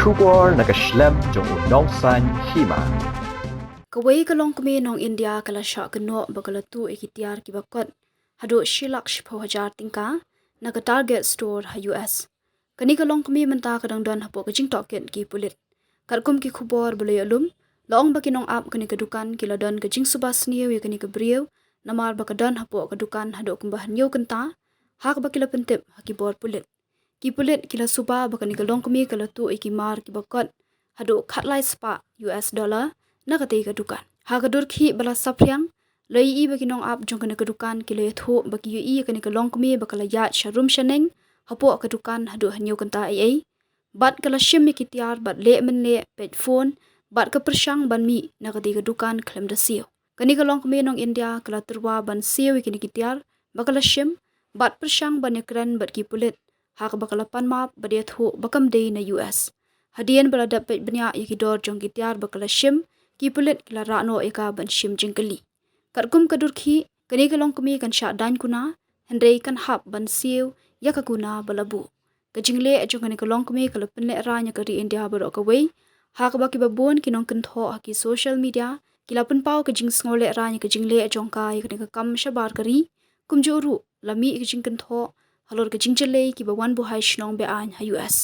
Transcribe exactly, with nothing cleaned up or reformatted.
Khubor na ka shlem jong u nongsaiñ hima. Kawei ka longkmie nong India ka la shah kynnoh ba ka la tuh ïa ki tiar kiba kot haduh shi lak shiphew hajar tyngka na ka Target Store ha U S. Kane ka longkmie mynta ka dang don hapoh ka jingtohkit ki pulit. Katkum ki khubor ba la ïoh lum, la ong ba ki nongap kane ka dukan ki la don ka jingsuba sniew ïa kane ka briew, namar ba ka don hapoh ka dukan haduh kumba hynñiew kynta, ha kaba ki la pyntip ha ki bor pulit. Ki pulit ki la suba ba kane ka longkmie ka la tuh ïa ki mar kiba kot haduh khatlai spah U S dollar na katei ka dukan. Ha ka dur khih ba la saphriang, la ïohi ba ki nongap jong kane ka dukan ki la ïathuh ba ki ïohi ïa kane ka longkmie ba ka la ïaid sha rum sha neng hapoh ka dukan haduh hynñiew kynta eiei, bad ka la shim ïa ki tiar bad leh mynleh, peit phone, bad ka pyrshang ban mih na katei ka dukan khlem da siew. Kane ka longkmie nong India ka la tyrwa ban siew ïa kine ki tiar ba ka la shim, bad pyrshang ban ïakren bad ki pulit, ha kaba ka la pan map bad ïathuh ba kam dei na U S. Hadien ba la dep peit bniah ïa ki dor jong ki tiar ba ka la shim, ki pulit ki la rah noh ïa ka ban shim jingkylli. Katkum ka dur khih, kane ka longkmie kan shah daiñ kuna, hynrei kan hap ban siew ïa ka kuna ba la buh. Ka jingleh jong kane ka longkmie ka la pynlehraiñ ïa ka ri India baroh kawei, ha kaba kiba bun ki nongkynthoh ha ki social media ki la pynpaw ka jingsngewlehraiñ ïa ka jingleh jong ka ïa kane ka kam shabar ka ri, kumjuh ruh la mih ka jingkynthoh halor ka jingjyllei kiba wan buhai shnong be-aiñ ha U S.